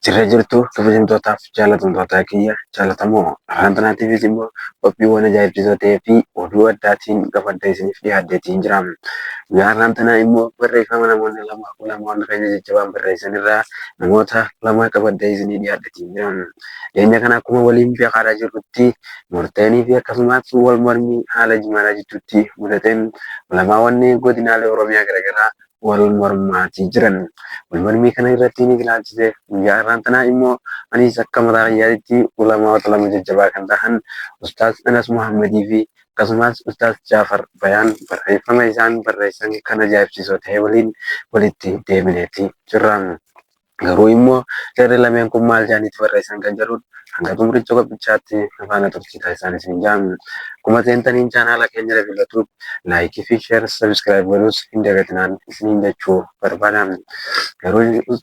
Jirra jirtu kabajamtootaaf jaalatamtoota kiyya jaalatamoo afaan tanaatiifis immoo qophiiwwan ajaa'ibsiisoo ta'ee fi oduu addaatiin qabadhee isiniif dhiyaadheetiin jira. Guyyaa har'aan tanaa immoo barreeffama namoonni lama ulamoonni keenya jajjabaan barreessan irraa namoota lama qabadhee isinii dhiyaadheetiin jira. Dhiyeenya kana akkuma waliin beekaadhaa jirrutti murteenii fi akkasumas wal mormii haala jimaadaa jidduutti mudateen ulamaawwanni godinaalee Oromiyaa garaagaraa wal mormaatii jiran. Wal mormii kana irratti ni ilaalchise guyyaa har'aan tanaa immoo anis akka mataa kiyyaatitti ulamaawota lama jajjabaa kan tahan Ustaaz Anas Muhammadii fi akkasumas Ustaaz Jaafar Bayaan barreeffama isaan barreessan kan ajaa'ibsiisoo ta'e waliin walitti deebineeti jirra. Garuu immoo jarri lameen kun maal jedhaniiti barreessan kan jedhuun hanga xumuricha qophichaatti na faana turtii taasisaan isin jedha. Akkuma seentaniin chaanaala keenya dabalatu like fi share subscribe godhuus hin dagatinaan isiniin jechuu barbaada. Garuu Ustaaz